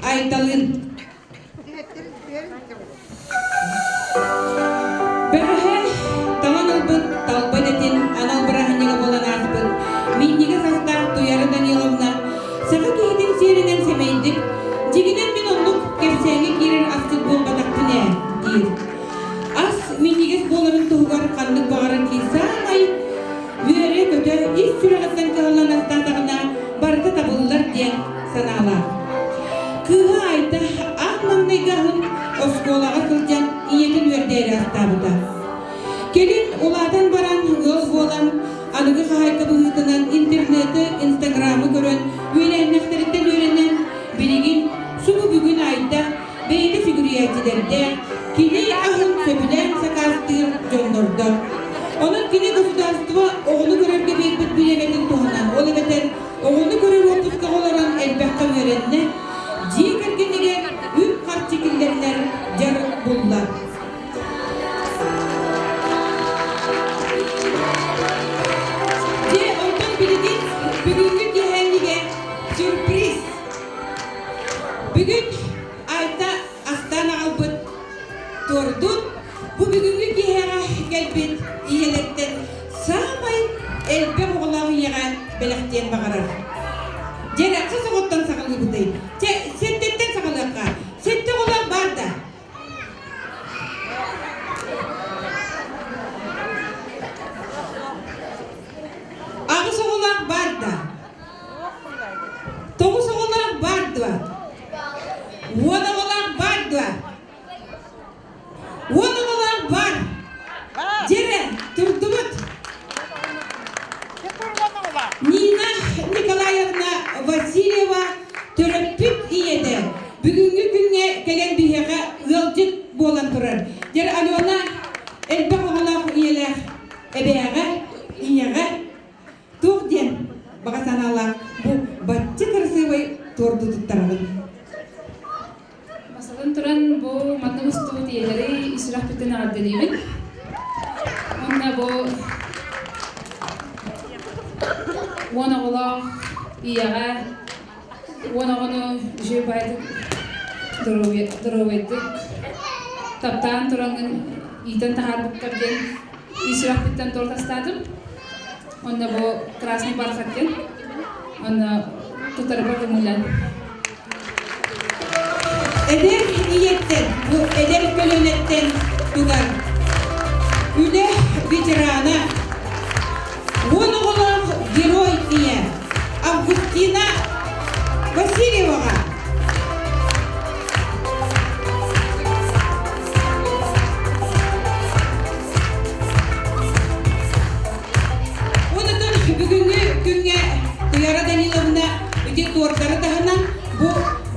Айталыын. Бэҕэһээ талан ылбыт талба идэтин анал бырааһынньыга буолан ааспыт минньигэс астаах Туяра Даниловна саха киһитин сиэринэн сэмэйдик, дьиҥинэн мин оннук кэпсээҥҥэ киирэр асчыт буолбатахпын ээ, диир. Ас минньигэс буоларын туһугар ханнык баҕарар киһи саамай үөрэ-көтө ис сүрэҕиттэн кыһаллан астаатаҕына барыта табыллар диэн санаалаах. Кыыһа Айта аан маҥнайгы аһын оскуолаҕа сылдьан ийэтин үөрдээри астаабыта. Кэлин улаатан баран ыал буолан, аныгы хаһаайка быһыытынан интернеты, инстаграмы көрөн, үөлээннэхтэриттэн үөрэнэн, билигин субу бүгүн Айта бэйэтэ сүгүрүйээччилэрдээх, кини аһын сөбүлээн сакаастыыр дьоннордоох. Онон кини государство оҕону көрөргө биэрбит бириэмэтин туһанан, ол эбэтэр оҕону көрөр уоппускаҕа олорон элбэххэ үөрэннэ, дьиэ кэргэнигэр үп-харчы киллэринэр дьарык булла. Дьэ, онтон билигин бүгүҥҥү киэһээҥҥигэ сюрприз. Бүгүн Айта астаан аҕалбыт туордун бу бүгүҥҥү киэһэҕэ кэлбит ийэлэртэн саамай элбэх оҕолоох ийэҕэ бэлэхтиэн баҕарар. Дьэ, хас оҕоттон саҕалыыбытый? Чэ, сэттэттэн саҕалыахха. Сэттэ оҕолоох баар да? Аҕыс оҕолоох баар да? Тоҕус оҕолоох баар дуо? Уон оҕолоох баар дуо? Уон оҕолоох бар! Дьэрэ, турдубут! Нина Николаевна Васильева төрөппүт ийэтэ бүгүҥҥү күҥҥэ кэлэн биһиэхэ ыалдьыт буолан турар. Дьэр Алена элбэх оҕолоох ийэлээх эбээҕэ, ийэҕэ Туох диэн баҕа санаалаах бу бачча кырасыабай туорду туттараҕын? Бастатан туран, бу манна устубут ийэлэри ис сүрэхпиттэн эҕэрдэлиибин. Уонна бу уон оҕолоох ийэҕэ уон оҕону үчүгэй баайдык доруобайдык таптаан тураҥҥын иитэн таһаарбыккар диэн ис сүрэхпиттэн торт астаатым. Онно бу красный бархат диэн. Онно тутарга көҥүлэн. Эдэр ийэттэн, бу эдэр көлүөнэттэн тутар үлэ ветерана, уон оҕолоох герой ийэ Августина Васильеваҕа Онотон бүгүҥҥү күҥҥэ Туяра Даниловна ити туордары таһынан бу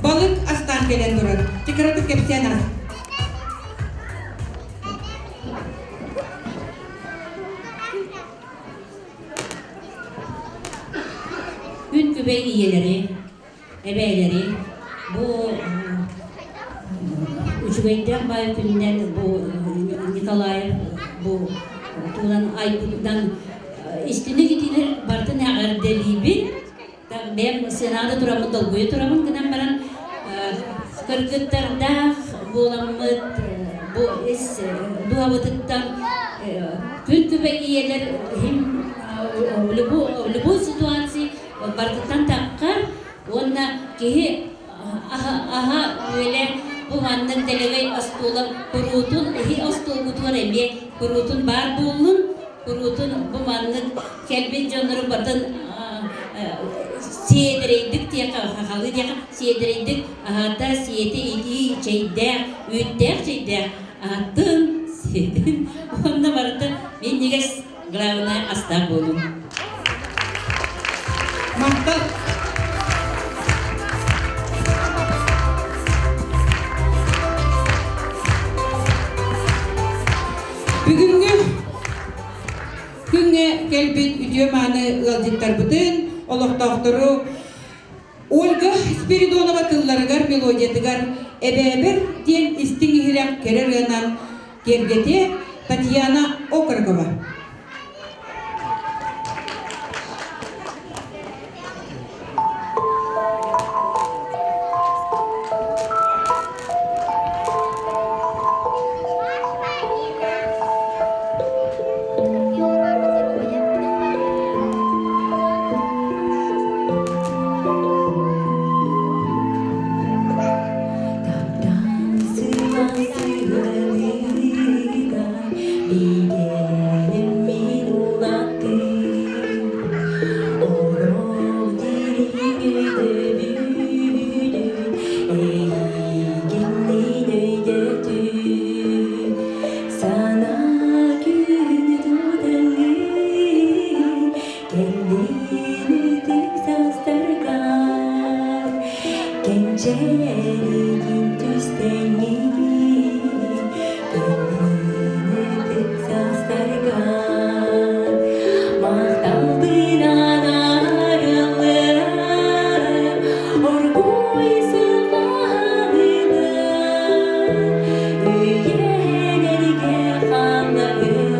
балык астаан кэлэн турар. Кыратык кэпсээн ас. Күн күбэй ийэлэри, эбээлэри бу үчүгэйдээх баай күнүнэн бу Николаев бу тугунан айбытынан истиник итилэр бартын эҕэрдэлиибин бэйэм сценада тураммын долгуйа турабын гынан баран кыргыттардаах буоламмыт бу ис дууһабытыттан күн күбэй ийэлэр иһин любой ситуации барытыттан таххар уонна киһи аһа үөлэ бу маннык дэлэгэй остуола куруутун иһи остуолгутугар эмиэ куруутун баар буоллун куруутун бу маннык кэлбит дьоннору батын сиэдэрэйдик диэхэ хахалыы диэхэ сиэдэрэйдик аһата сиэтэ итии чэйдээх үүттээх чэйдээх аһаттын сиэтин уонна барыта минньигэс главное астаах буолун Махтал. Бүгүҥҥү күҥҥэ кэлбит үтүө-мааны ыалдьыттарбытын, олохтоохтору Ольга Спиридонова тылларыгар, мелодиятыгар «Эбээбэр» диэн истиҥ иһирэх кэрэ ырыанан киэргэтиэ Татьяна Окорокова. Кэнчээригин түстэҥҥин Кэннин састаргар Махталбынан арыллар Оргууй сылаанылар Үйэлэргэ хаалларым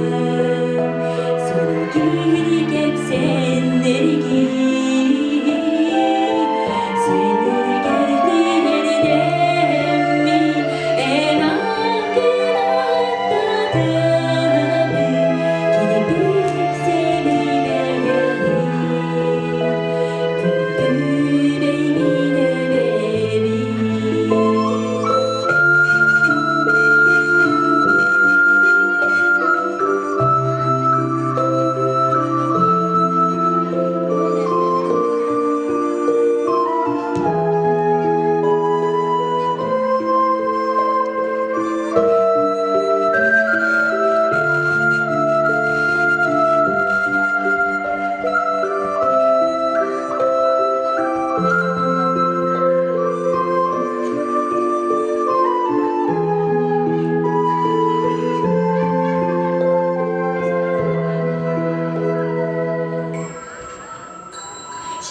Сөргири кэпсэннэргин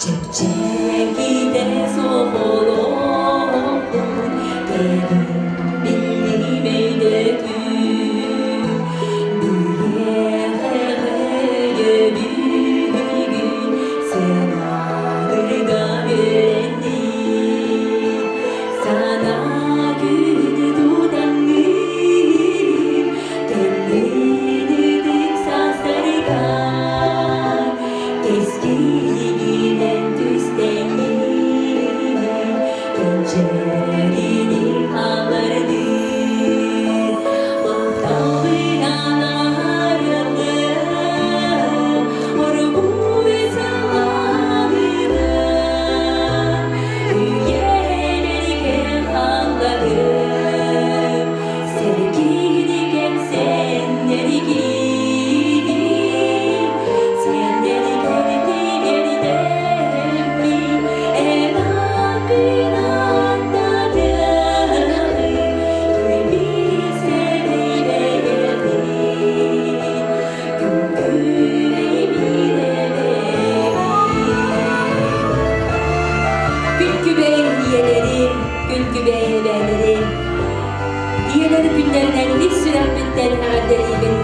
Чэпчэкитэ соҕолоохпун, кэлин биллим өйдөтүү. Биһиэхэ өйөбүлгүн сыаналыырга үөрэнним. Санаа күнү тутаҥҥын, кэннин ытык саастаргар Кэскилигинэн түстэҥҥин, кэнчээрини хааллардын. Махталынан арыллан, оргууй салаанынан, үйэлэргэ хаалларым, сэргиини кэпсэннэргин. Күн-күбэй ийэлэрим, күн-күбэй эбээлэрим, Ийэлэр күннэринэн ис сүрэхпиттэн эҕэрдэлиибин.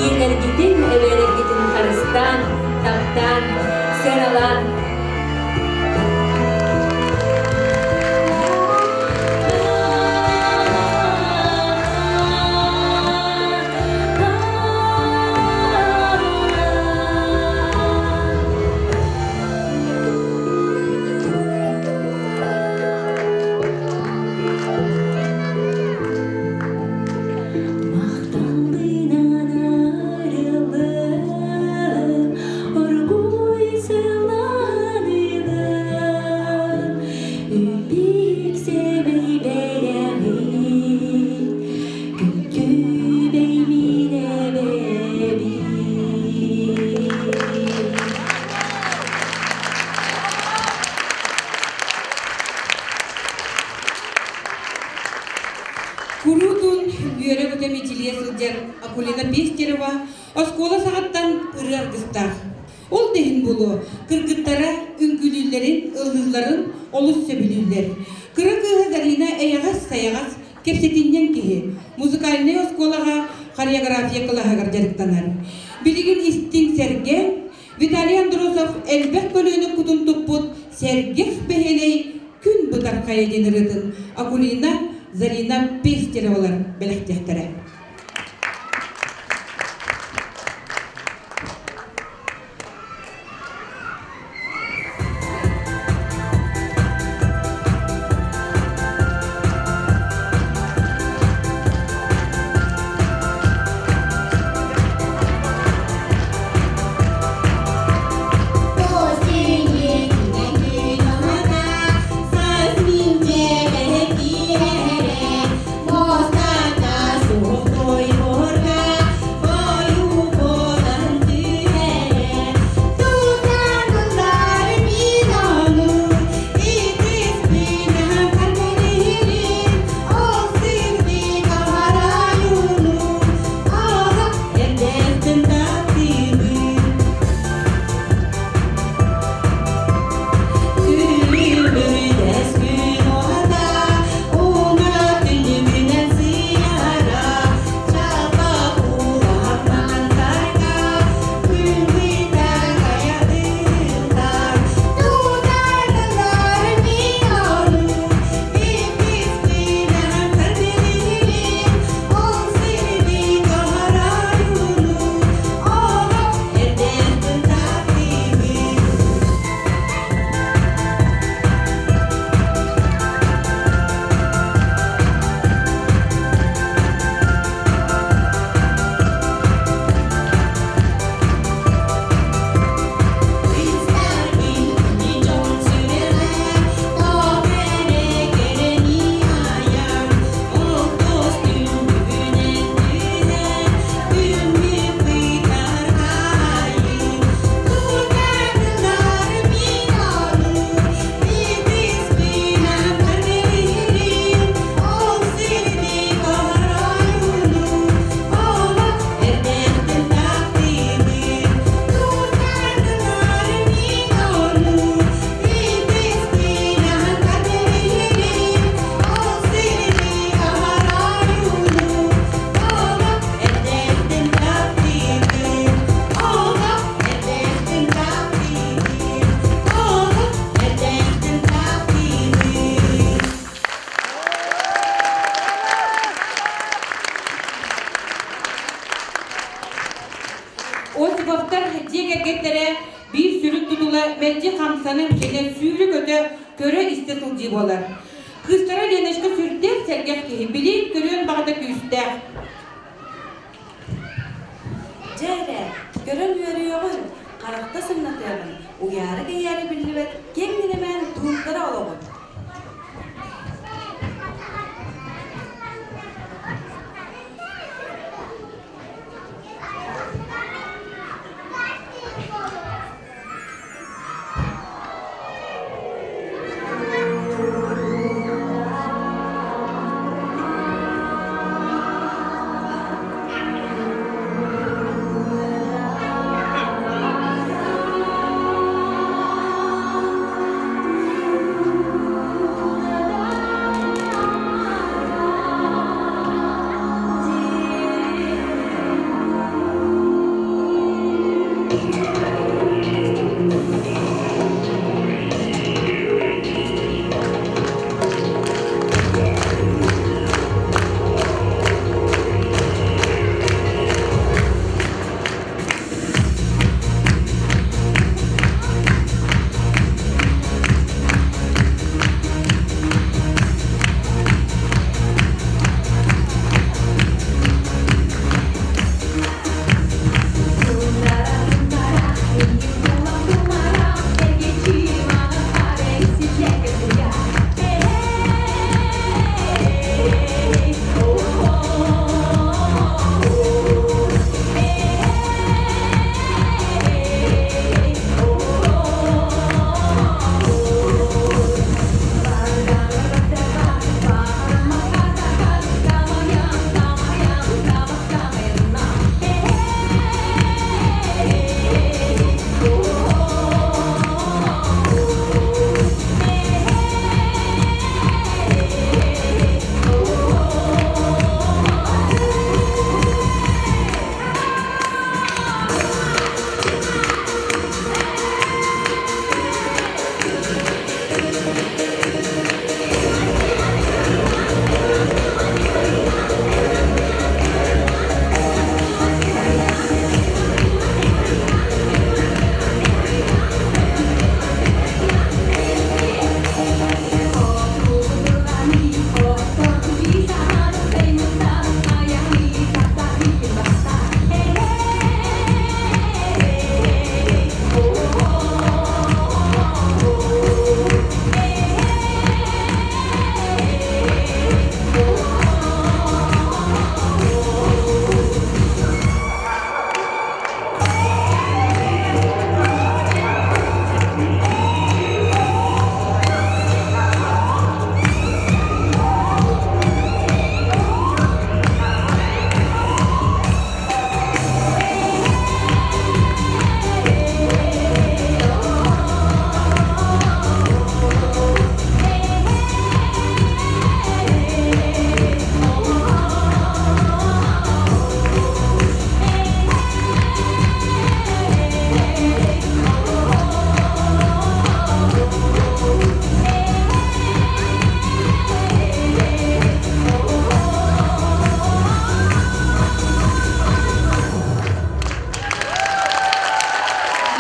Ийэлэргитин, эбээлэргитин харыстаан, таптаан, сыаналаан. Махталбынан арыллан, оргууй сылаанылан, Үппүк сэмэй бэлэҕин, күн-күбэй мин эбэбин. Куруутун үөрэ-көтө мичилийэ сылдьар Акулина Пестерова оскуола саҕаттан ырыа аргыстаах. Ол да иһин буолуо, кыргыттара үҥкүүлүүллэрин, ыллыылларын олус сөбүлүүллэр. Кыра кыыһа Зарина эйэҕэс-сайаҕас, кэпсэтинньэҥ киһи. Музыкальнай оскуолаҕа хореография кылааһыгар дьарыктанар. Билигин истиҥ сэргэ Виталий Андросов элбэх көлүөнэ кутун туппут Сэргэх бэһиэлэй күн бытархайа диэн ырыатын Акулина, Зарина Пестеревалар бэлэхтиэхтэрэ. дьиэ кэргэттэрэ биир сүрүн тутула мэлдьи хамсана-имсэнэ, сүүрэ-көтө, көрө-истэ сылдьыы буолар. Кыыстара Леночка сүрдээх сэргэх киһи, билиэн-көрүөн баҕата күүстээх. Дьэ эрэ, көрөн үөрүөҕүн, харахта сымнатыаҕын, уйаара-кэйээрэ биллибэт киэҥ нэлэмээн туундара олоҕун.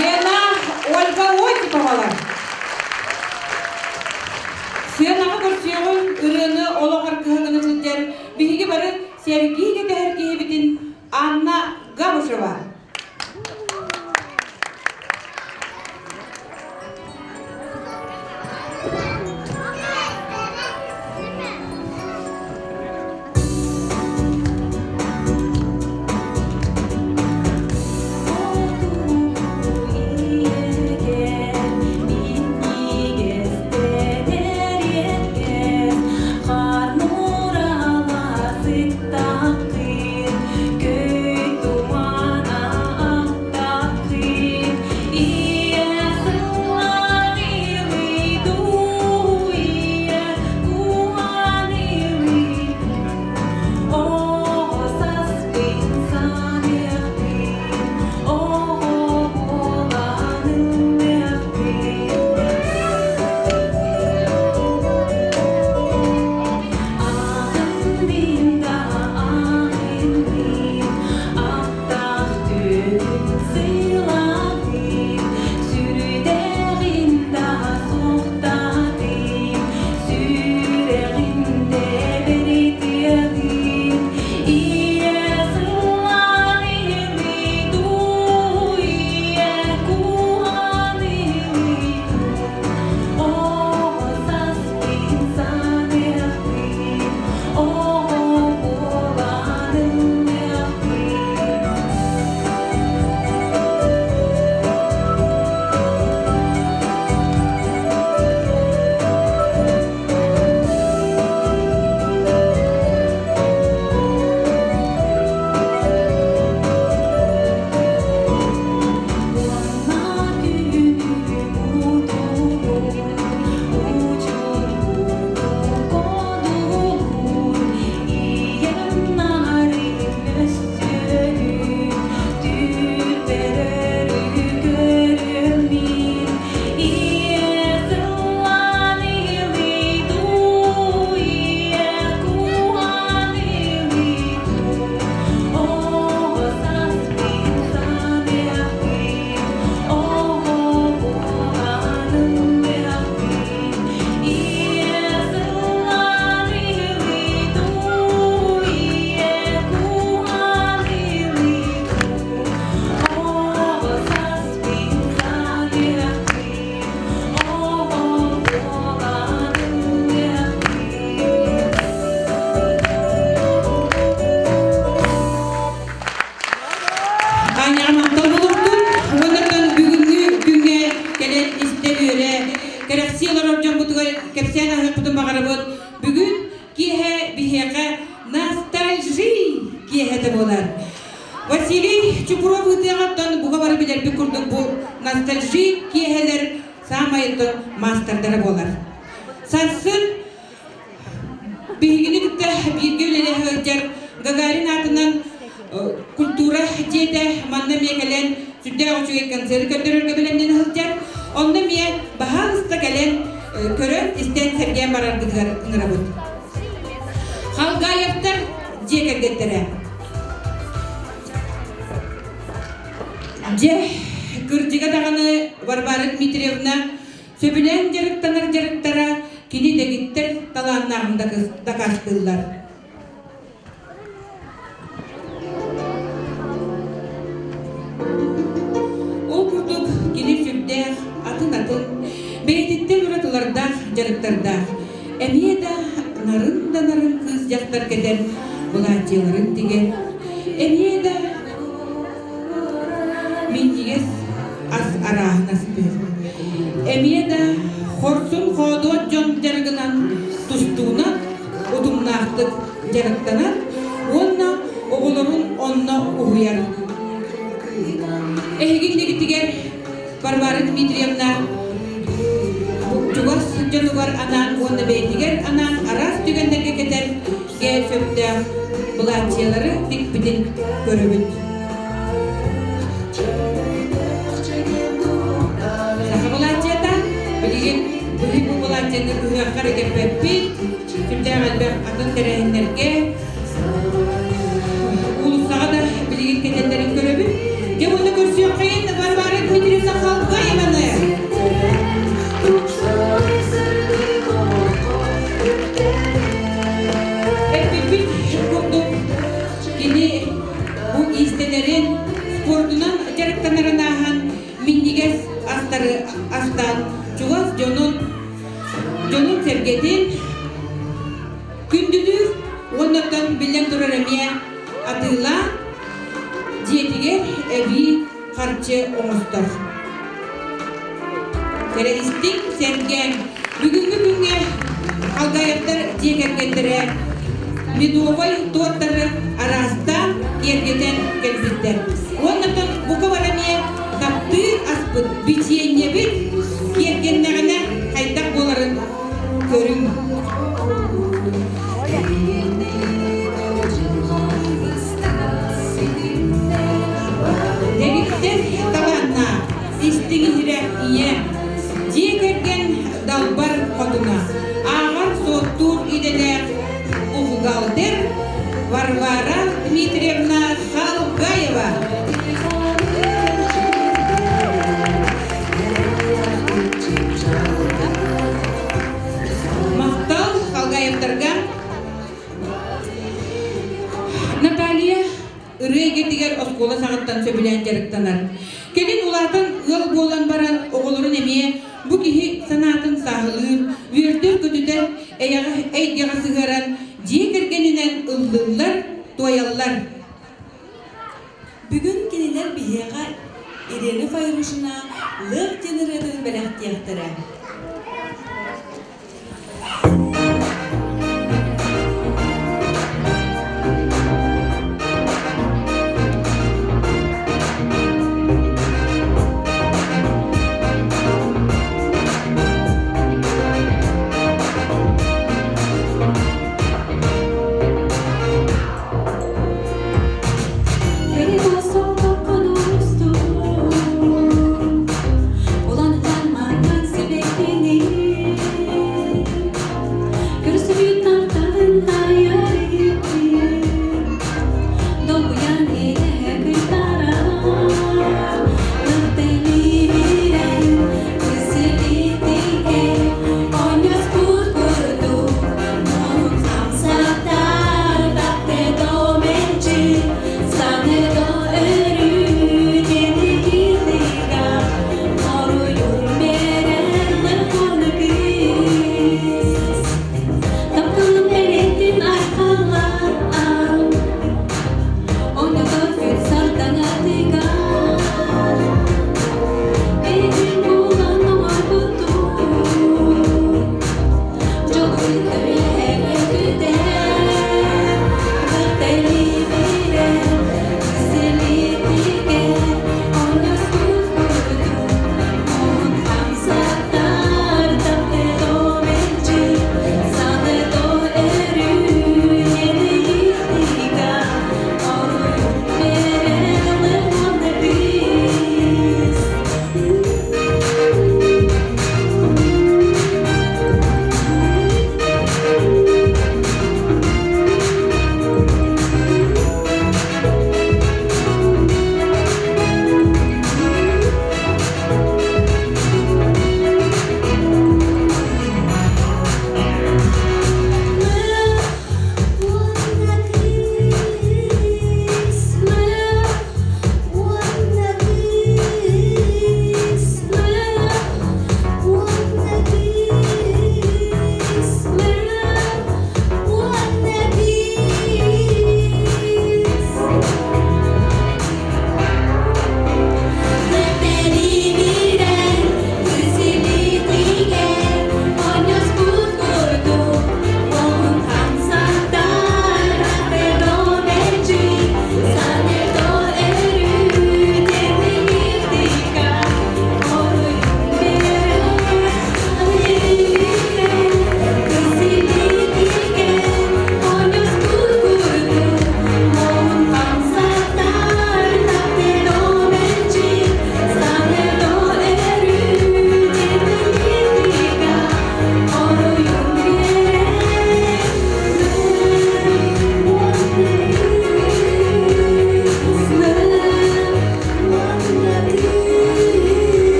Лена Ольга Осиповалар. Сыанаҕа көрсүөҕүн ырыаны олох аргыһа гына сылдьар биһиги бары сэргии кэтэһэр киһибитин Анна Габышева. киэһэтэ буолар. Василий Чупуров ыытыаҕыттан бука бары билэрбит курдук бу ностальжи киэһэлэр саамай маастардара буолар. Сарсын биһигини кытта бииргэ үлэлэһэ сылдьар Гагарин аатынан культура дьиэтэ манна эмиэ кэлэн сүрдээх үчүгэй концеры көрдөрөргө бэлэмнэнэ сылдьар. Онно эмиэ баһаалыста кэлэн көрөн, истэн, сэргээн бараргытыгар ыҥырабыт. Халгаевтар дьиэ кэргэттэрэ. Дьэ, кырдьыга даҕаны Варвара Дмитриевна сөбүлээн дьарыктанар дьарыктара кини дэгиттэр талааннааҕын дакаастыыллар. Ол курдук кини сүрдээх атын-атын, бэйэтиттэн уратылардаах дьарыктардаах. Эмиэ да нарын да нарын кыыс дьахтар кэтэр былааччыйаларын тигэр, эмиэ да минньигэс ас арааһын астыыр. Эмиэ да хорсун-хоодуот дьон дьарыгынан тустуунан утумнаахтык дьарыктанар уонна оҕолорун онно уһуйар. Эһиги иннигитигэр Варвара Дмитриевна чугас дьонугар анаан уонна бэйэтигэр анаан араас түгэннэргэ кэтэр сөптөөх былааччыйалары тикпитин көрөбүт. Саха былааччыйата билигин быһый бу былааччыйаны ыһыахха эрэ кэппэппит, сүрдээх элбэх атын тэрээһиннэргэ уулуссаҕа да билигин кэтэллэрин көрөбүт. Дьэ уонна көрсүөххэйин Варвара Дмитриевна Халгаеваны! Эппиппит курдук кини бу иистэнэрин, спордунан дьарыктанарын ааһан минньигэс астары астаан чугас дьонун дьонун-сэргэтин күндүлүүр уонна оттон биллэн турар эмиэ атыылаан дьиэтигэр эбии харчы оҥостор. Кэрэһистиҥ, сэргээҥ. Бүгүҥҥү күҥҥэ Алгаевтар дьиэ кэргэттэрэ медовай туортары араастаан киэргэтэн кэлбиттэр. Уонна бука бары эмиэ таптыыр аспыт бичиэнньэбит киэргэннэҕинэ хайдах буоларын көрүҥ. Дэгиттэр талааннаах, истиҥ иһирэх ийэ, дьиэ кэргэн далбар хотуна, ааҕар-суоттуур идэлээх бухгалтер Варвара Дмитриевна Халгаева. Махтал Халгаевтарга. Наталья ырыа эйгэтигэр оскуола саҕаттан сөбүлээн дьарыктанар. Кэлин улаатан ыал буолан баран оҕолорун эмиэ бу киһи санаатын сааһылыыр, үөрдэр-көтүтэр эйгэҕэ сыһыаран дьиэ кэргэнинэн ыллыыллар, туойаллар. Бүгүн кинилэр биһиэхэ Ирина Файрушина Лыах диэн ырыатын бэлэхтиэхтэрэ.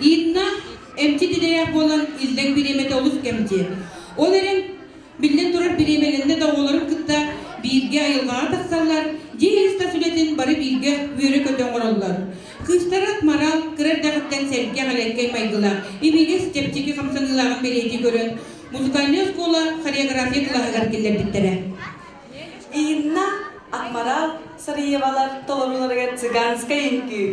Инна эмчит идэлээх буолан иллэҥ бириэмэтэ олус кэмчи. Ол эрэн Биллэн турар, бириэмэлэннэ да оҕолорун кытта бииргэ айылҕаҕа тахсаллар, дьиэ ис-тас үлэтин бары бииргэ үөрэ-көтө оҥороллор. Кыыстара Акмарал кыра эрдэҕиттэн сэргэх элэккэй майгылаах, имигэс, чэпчэки хамсаныылааҕын бэлиэтии көрөн, музыкальнай оскуола хореография кылааһыгар киллэрбиттэрэ. Инна Акмарал Сариевалар толорууларыгар цыганскай үҥкүү.